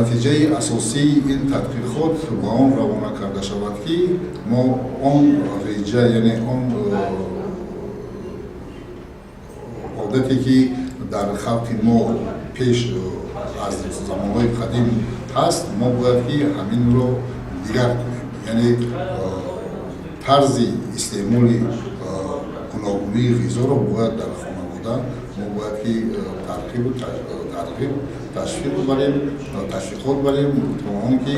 Натиҷаи асосии ин тадқиқот ба он равона карда шавад, ки мо он реҷа, яъне он одате, ки дар халқи мо пеш аз замонҳои қадим ҳаст, мо бояд ки ҳаминро дигар кунем, яъне тарзи истеъмоли гуногунии ғизоро бояд дар хонавода мо бояд ки тарғибу тарғиб, ташвиқ барем, ташвиқот барем, то он ки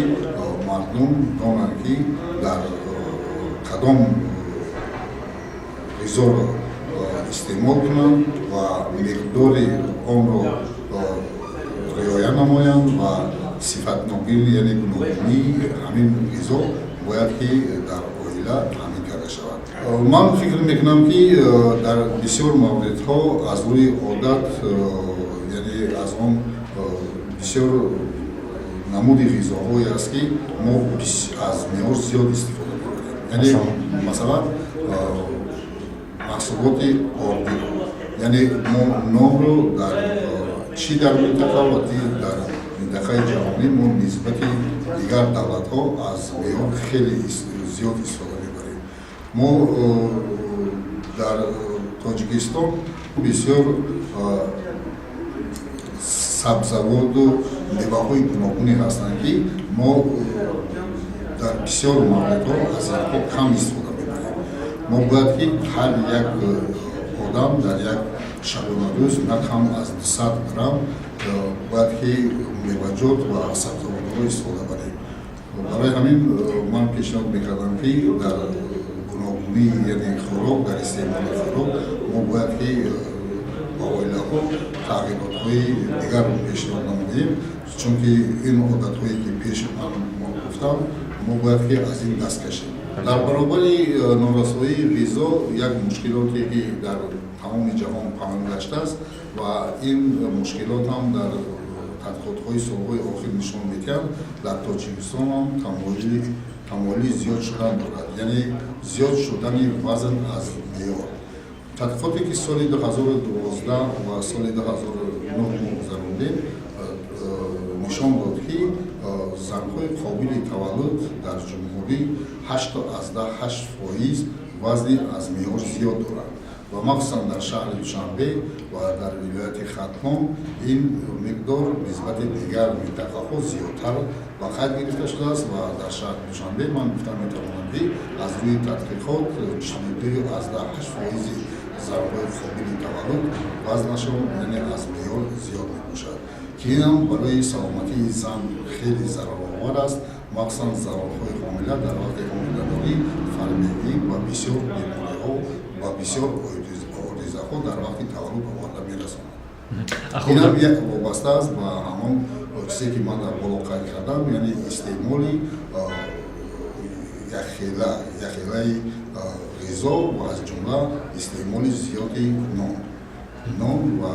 мардум донанд, ки дар кадом ғизоро истеъмол кунанд ва миқдори онро риоя намоянд ва сифатнокӣ, яъне гуногунии ҳамин ғизо бояд ки дар оила таъмин карда шавад. Ман фикр мекунам, ки дар бисёр мавридҳо аз рӯи одат, яъне аз он бисёр намуди ғизоҳое аст, ки мо аз меъёр зиёд истифода мебарем, яъне масалан маҳсулоти ордиро, яъне мо нонро дар чӣ дар минтақа ва дар минтақаи ҷаҳонӣ мо нисбати дигар давлатҳо аз меъёр хеле зиёд истифода мебарем. Мо дар Тоҷикистон бисёр сабзаводу меваҳои гуногуне ҳастанд, ки мо дар бисёр мавридҳо аз инҳо кам истифода мебарем. Мо бояд ки ҳар як одам дар як шабонарӯз на кам аз 200 грамм бояд ки меваҷот ва сабзавотҳоро истифода барем. Барои ҳамин ман пешниҳод мекардам, ки дар гуногунии, яъне хӯрок, дар истеъмоли хӯрок мо бояд ки ба оилаҳо тағйиротҳои дигарро пешниҳод намоем, чунки ин одатҳое, ки пеш ман гуфтам, мо бояд ки аз ин даст кашем. Дар баробари норасоии ғизо як мушкилоте, ки дар тамоми ҷаҳон паҳн гаштааст ва ин мушкилот ҳам дар тадқиқотҳои солҳои охир нишон медиҳанд, дар Тоҷикистон ҳам тамоили зиёд шудан дорад, яъне зиёд шудани вазн аз меъёр. Тадқиқоте, ки соли 2012 ва соли 2009 мо гузарондем, нишон дод, ки занҳои қобили таваллуд дар ҷумҳурӣ 8,8% вазни аз меъёр зиёд доранд ва махсусан дар шаҳри Душанбе ва дар вилояти Хатлон ин миқдор нисбати дигар минтақаҳо зиёдтар ба қайд гирифта шудааст. Ва дар шаҳри Душанбе ман гуфта метавонам, ки аз рӯи тадқиқот 42,8% занҳои қобили таваллуд вазнашон, яъне аз меъёр зиёд мебошад, ки инам барои саломатии зан хеле зараровар аст. Махсусан занҳои ҳомила дар вақти ҳомиладорӣ фарбегӣ ва бисёр бемориҳо ва бисёр оризаҳо дар вақти таваллуд оварда мерасонад. Инам як вобаста аст ба ҳамон чизе, ки ман дар боло қайд кардам, яъне истеъмоли якхелаи ғизо ва аз ҷумла истеъмоли зиёди нон ва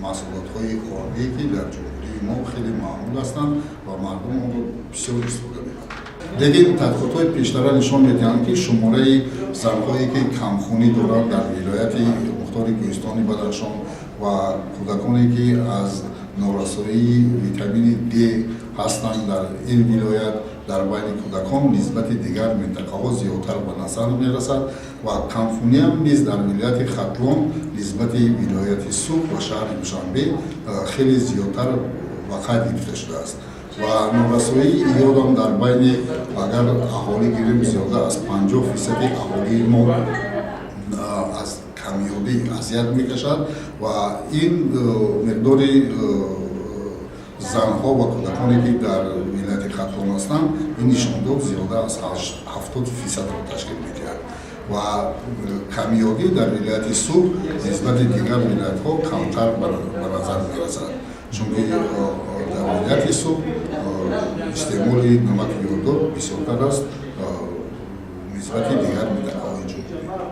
маҳсулотҳои ордие, ки дар ҷумҳурии мо хеле маъмул ҳастанд ва мардум онро бисёр истифода мебаранд. Лекин тадқиқотҳои пештара нишон медиҳанд, ки шумораи занҳое, ки камхунӣ доранд дар вилояти мухтори Кӯҳистони Бадахшон ва кӯдаконе, ки аз норасоии витамини Д ҳастанд дар ин вилоят, дар байни кӯдакон нисбати дигар минтақаҳо зиёдтар ба назар мерасад ва камхуниам низ дар вилояти Хатлон нисбати вилояти Суғд ва шаҳри Душанбе хеле зиёдтар ба қайд гирифта шудааст. Ва норасоии йодам дар байни, агар аҳолӣ гирем, зиёда аз 50 фисади аҳолии мо аз камёдӣ азият мекашад ва ин миқдори занҳо ва кӯдаконе, ки дар вилояти Хатлон ҳастанд, ин нишондод зиёда аз 70 фисадро ташкил медиҳад. Ва камёдӣ дар вилояти Суғд нисбати дигар вилоятҳо камтар ба назар мерасад, чунки дар вилояти Суғд истеъмоли намаки йоддор бисёртар аст нисбати дигар минтақаҳои ҷумҳурӣ.